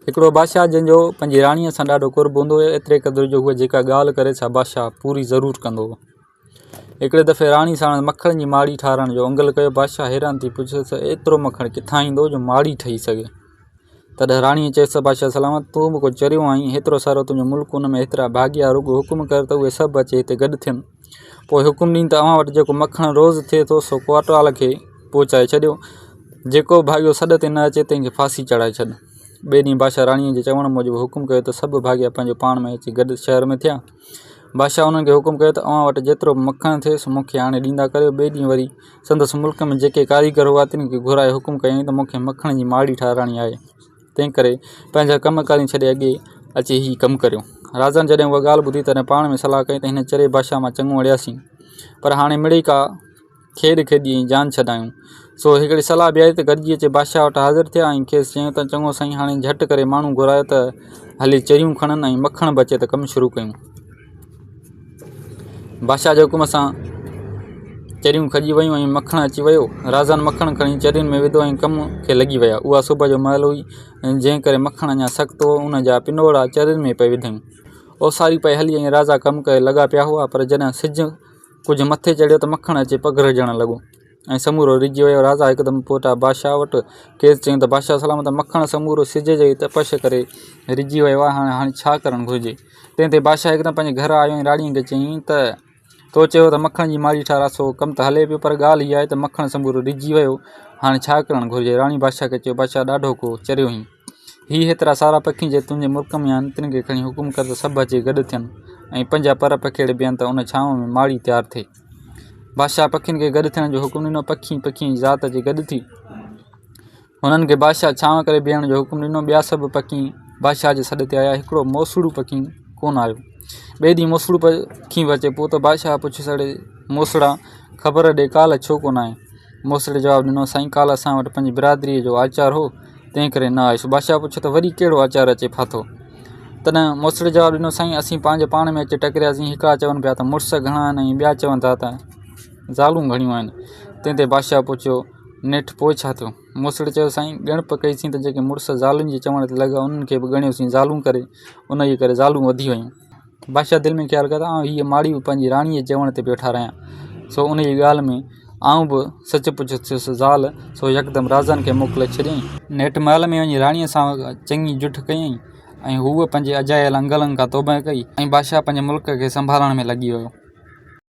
هڪڙو بادشاهه جنهن جو پنهنجي راڻيء سان ڏاڍو قرب هوندو هو، ايتري قدر جو هوء جيڪا ڳالهه ڪري سا بادشاهه پوري ضرور ڪندو هو. هڪڙي دفعي راڻي ساڻس مکڻ جي ماڙي ٺاهرائڻ جو انگل ڪيو. بادشاهه حيران ٿي پڇيس ته ايترو مکڻ ڪٿان ايندو جو ماڙي ٺهي سگهي؟ تڏهن راڻيء چيس ته بادشاهه سلامت، تون به ڪو چريو آهين، هيترو سارو تنهنجو ملڪ، ان ۾ هيترا ڀاڳيا، رڳو حڪم ڪر ته اهي سڀ اچي هتي گڏ ٿين. پوء حڪم ڏين ته اوهان وٽ جيڪو مکڻ روز ٿئي ٿو سو ڪوٽوال کي پهچائي ڇڏيو. جيڪو به ڀاڳيو سڏ تي نه اچي تنهن کي ڦاسي چڙهائي ڇڏ. ٻئي ڏينهن بادشاهه راڻيء جي چوڻ موجب حڪم ڪيو ته سڀ ڀاڳيا پنهنجو پاڻ ۾ اچي گڏ شهر ۾ ٿيا. بادشاهه انهن کي حڪم ڪيو ته اوهان وٽ جيترو به مکڻ ٿئي سو مون کي آڻي ڏيندا ڪريو. ٻئي ڏينهن وري سندس ملڪ ۾ جيڪي ڪاريگر هئا تن کي گهرائي حڪم ڪيائين ته مون کي مکڻ جي ماڙي ٺاهرائڻي آهي. تنهن ڪري پنهنجا ڪم ڪاريون ڇڏي اڳي اچي هي ڪم ڪريو. راجن جڏهن اها ڳالهه ٻڌي تڏهن پاڻ ۾ صلاح ڪئي ته هن چري بادشاهه مان چڱو اڙياسين، پر هاڻي مڙئي ڪا کيڏ کيڏي ۽ جان ڇڏايون. سو هڪڙي صلاح بيهاري ته گڏجي اچي بادشاهه وٽ حاضر ٿيا ۽ کيس چيائون ته چڱو سائين هاڻي جهٽ ڪري ماڻهو گهرايو ته هلي چريون کڻن ۽ مکڻ به اچي ته ڪم شروع ڪيون. بادشاهه جي حڪم سان چريون کڄي ويون ۽ مکڻ اچي ويو. رازن مکڻ کڻي چرين ۾ وڌو ۽ ڪم کي لڳي ويا. اها صبح جو مهل هئي، جنهن ڪري مکڻ اڃا سخت هو. ان جا پنوڙا چرين ۾ پئي وڌائون. اوساري پئي هلي ۽ رازا ڪم ڪري لڳا پيا هئا، پر جڏهن سج ڪجهه مٿي چڙهيو ته مکڻ اچي پگهرجڻ لڳو. ۽ سمورو رجي ويو. راجا هڪدم پهتا بادشاهه وٽ کيس چيائين ته بادشاهه سلامت مکڻ سمورو سج جي تپش ڪري رجي ويو آهي هاڻي هاڻي ڇا ڪرڻ گهرجي؟ تنهن تي بادشاهه هڪدم پنهنجي گهر آيو ۽ راڻيء کي چيائين ته تو چيو ته مکڻ جي ماڙي ٺاهراء سو ڪم ته هلي پيو پر ڳالهه هيء آهي ته مکڻ سمورو رجي ويو هاڻي ڇا ڪرڻ گهرجي؟ راڻي بادشاهه کي چيو بادشاهه ڏاڍو ڪو چريو هين. هي هيترا سارا پکي جي تنهنجي ملڪ ۾ آهن تن کي کڻي حڪم ڪر ته سڀ اچي گڏ ٿين ۽ پنهنجا پر پکيڙي بيهن ته ان ڇانو ۾ ماڙي تيار ٿئي. بادشاهه پکين کي گڏ ٿيڻ جو حڪم ڏنو. پکي پکين جي ذات اچي گڏ ٿي. هنن کي بادشاهه ڇانو ڪري بيهڻ جو حڪم ڏنو. ٻيا سڀ پکي بادشاهه جي سڏ تي آيا. هڪڙو موسڙو پکي ڪونه آيو. ٻئي ڏينهن موسڙو پکي به اچي پهتو. بادشاهه پڇيس اڙي موسڙا خبر ڏي ڪالهه ڇو ڪونه آئين؟ موسڙي جواب ڏنو سائين ڪالهه اسان وٽ پنهنجي برادريء جو آچار هو، تنهن ڪري نه آيس. بادشاهه پڇيو ته وري ڪهڙو آچار اچي ڦاٿو؟ تڏهن موسڙي جواب ڏنو، سائين اسين پنهنجي پاڻ ۾ اچي ٽڪرياسين، هڪڙا چون پيا ته مڙس گهڻا آهن ۽ ٻيا چون ٿا ته زالون گهڻيون آهن. تنهن تي بادشاهه پڇيو، نيٺ پوء ڇا ٿيو؟ موسڙي چيو، سائين ڳڻپ ڪئيسين ته جيڪي مڙس زالن جي چوڻ تي لڳا، انهن کي به ڳڻيوسين زالون ڪري، انهيء ڪري زالون وڌي ويون. بادشاهه دل ۾ خيال ڪيو ته آئون هيء ماڙي به پنهنجي راڻيء جي چوڻ تي پيو ٺارايان، سو انهيء ڳالهه ۾ آئون به سچ پچ ٿيس زال، سو يڪدم رازن کي موڪلي ڇڏيائين. نيٺ محل ۾ وڃي راڻيء سان چڱي جٺ ڪيائين ۽ هوء پنهنجي اجايل انگلن کان توبهه ڪئي ۽ بادشاهه پنهنجي ملڪ کي سنڀالڻ ۾ لڳي ويو.